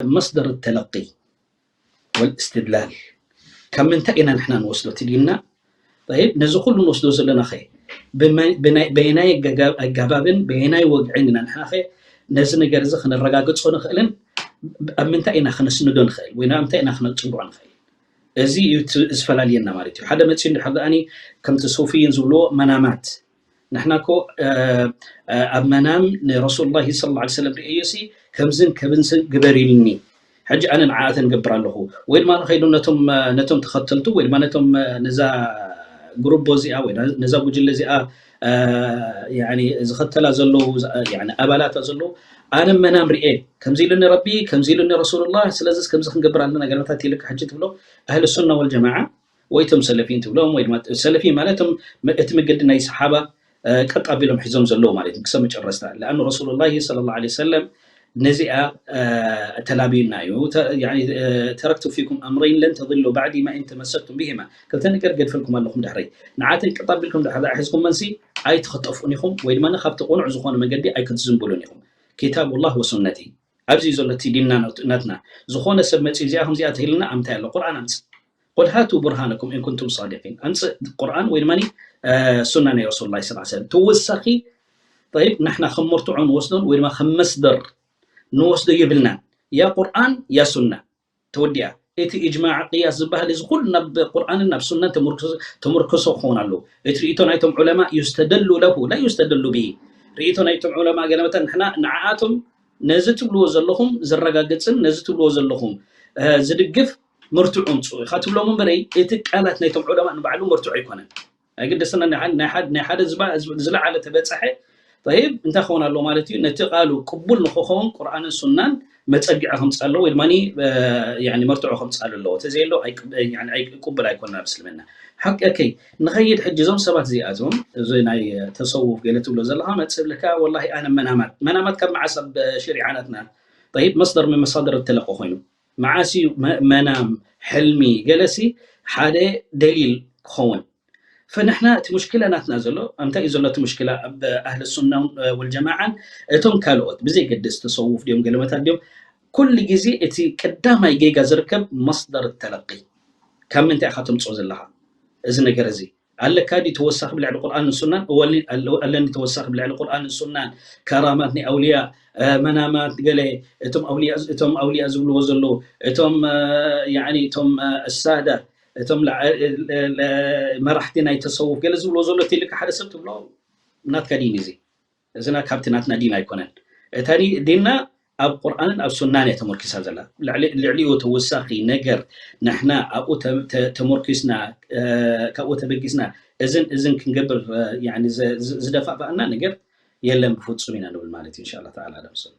መስደር ተለቂ ወልእስትድላል ካብ ምንታይ ኢና ንሕና ንወስዶ እቲ ዲንና? ጠይብ፣ ነዚ ኩሉ ንወስዶ ዘለና ኸ ብመ- ብናይ- በየናይ ኣገጋ- ኣገባብን በየናይ ወግዕን ኢና ንሕና ኸ ነዚ ነገር እዚ ክነረጋግጾ ንኽእልን ኣብ ምንታይ ኢና ክነስንዶ ንኽእል ወይ ናብ ምንታይ ኢና ክነጽግዖ ንኽእል? እዚ እዩ እቲ ዝፈላልየና ማለት እዩ። ሓደ መፂኡ እንድሕር ደኣኒ ከምቲ ሱፊይን ዝብልዎ መናማት ንሕና እኮ ኣብ መናም ንረሱሉላሂ ሰለላሁ ዐለይሂ ወሰለም ርእየዮ ሲ ከምዝን ከምዝን ግበር ኢሉኒ። ሕጂ ኣነ ንዓኣተን እገብር ኣለኹ። ወይ ድማ ንኸይዱ ነቶም ነቶም ተኸተልቱ ወይ ድማ ነቶም ነዛ ግሩቦ እዚኣ ወይ ነዛ ጉጅለ እዚኣ ዝኸተላ ዘለዉ ኣባላታ ዘለዉ ኣነ መናም ርኤ ከምዚ ኢሉኒ ረቢ ከምዚ ኢሉኒ ረሱሉላህ ስለዚ ከምዚ ክንገብር ኣለና ገለመታት ኢልካ ሕጂ ትብሎ ኣህል ሱና ወልጀማዓ ወይ ቶም ሰለፊን ትብሎም ወይ ድማ ሰለፊን ማለት እቲ መገዲ ናይ ሰሓባ ቀጥ ኣቢሎም ሒዞም ዘለዉ ማለት ክሰብ መጨረስታ ለኣኑ ረሱሉላሂ ሰለላሁ ዐለይሂ ወሰለም ነዚኣ ተላብዩና እዩ። ተረክቱ ፊኩም ኣምረይን ለን ተድሉ ባዕዲ ማ ኢን ተመሰክቱም ቢሂማ። ክልተ ነገር ገድፈልኩም ኣለኹም ድሕረይ። ንዓተን ቀጥ ኣቢልኩም ድሕር ደኣ ሒዝኩመንሲ ኣይትኽጠፉን ኢኹም ወይ ድማ ካብቲ ቁኑዕ ዝኾነ መገዲ ኣይክትዝንብሉን ኢኹም። ኪታቡላህ ወሱነቲ። ኣብዚ እዩ ዘሎ እቲ ዲንና ናትና። ዝኾነ ሰብ መፂኡ እዚኣ ከምዚኣ ተሂልና ኣምታይ ኣሎ ቁርኣን ኣምፅእ። ቁል ሃቱ ቡርሃነኩም ኢን ኩንቱም ሳዲቂን። ኣምፅእ ቁርኣን ወይ ድማ ሱና ናይ ረሱሉላህ ሰለላሁ ዐለይሂ ወሰለም። ተወሳኺ ጠይብ ንሕና ከም መርትዖ ንወስዶን ወይ ድማ ከም መስደር ንወስዶ የብልናን። ያ ቁርኣን ያ ሱና ተወዲኣ። እቲ እጅማዕ ቅያስ ዝበሃል እዚ ኩሉ ናብ ቁርኣንን ናብ ሱናን ተመርክሶ ክኸውን ኣለዎ። እቲ ርእቶ ናይቶም ዑለማ ዩስተደሉ ለሁ ላ ዩስተደሉ ብሂ። ርእቶ ናይቶም ዑለማ ገለመታ ንሕና ንዓኣቶም ነዚ ትብልዎ ዘለኹም ዘረጋግፅን ነዚ ትብልዎ ዘለኹም ዝድግፍ መርትዖ ኣምፅኡ ኢኻ ትብሎም እምበረይ እቲ ቃላት ናይቶም ዑለማ ንባዕሉ መርትዖ ኣይኮነን። ኣይግደሰና ናይ ሓደ ዝለዓለ ተበፀሐ ጠይብ እንታይ ክኸውን ኣለዎ ማለት እዩ ነቲ ቃሉ ቅቡል ንክኸውን ቁርኣንን ሱናን መፀጊዒ ከምፅእ ኣለዎ ወይ ድማ መርትዖ ከምፅእ ኣለዎ ተዘየሎ ቅቡል ኣይኮነን ኣብ እስልምና ሓቂ ከይ ንኸይድ ሕጂ እዞም ሰባት እዚኣቶም እዚ ናይ ተሰውፍ ገለ ትብሎ ዘለካ መፅእ ብለካ ወላሂ ኣነ መናማት መናማት ካብ መዓስ ኣብ ሽሪዓናትና ጠይብ መስደር ምን መሳደር ተለቆ ኮይኑ መዓስ እዩ መናም ሕልሚ ገለሲ ሓደ ደሊል ክኸውን ፈንሕና እቲ ሙሽኪላ ናትና ዘሎ እንታይ እዩ ዘሎ እቲ ሙሽኪላ ኣብ ኣህል ሱና ወልጀማዓን እቶም ካልኦት ብዘይገድስ ተሰውፍ ድዮም ገለመታት ድዮም ኩሉ ግዜ እቲ ቀዳማይ ጌጋ ዝርከብ መስደር ተለቂ ካብ ምንታይ ኢኻ ተምፅኦ ዘለኻ እዚ ነገር እዚ ኣለካ ድዩ ተወሳኺ ብልዕሊ ቁርኣን ሱናን ኣለኒ ተወሳኺ ብልዕሊ ቁርኣን ሱናን ከራማት ናይ ኣውልያ መናማት ገለ እቶም ኣውልያ ዝብልዎ ዘለዉ እቶም እቶም ሳዳ እቶም መራሕቲ ናይ ተሰውፍ ገለ ዝብልዎ ዘሎ ኢልካ ሓደ ሰብ ትብሎ ናትካ ዲን እዚ እዚ ካብቲ ናትና ዲን ኣይኮነን እታ ዲና ኣብ ቁርኣንን ኣብ ሱናን እያ ተመርኪሳ ዘላ ልዕሊኡ ተወሳኺ ነገር ንሕና ኣብኡ ተመርኪስና ካብኡ ተበጊስና እዝን እዝን ክንገብር ዝደፋፋእና ነገር የለን ብፍፁም ኢና ንብል ማለት እዩ እንሻላ ተዓላ ለምሰሉ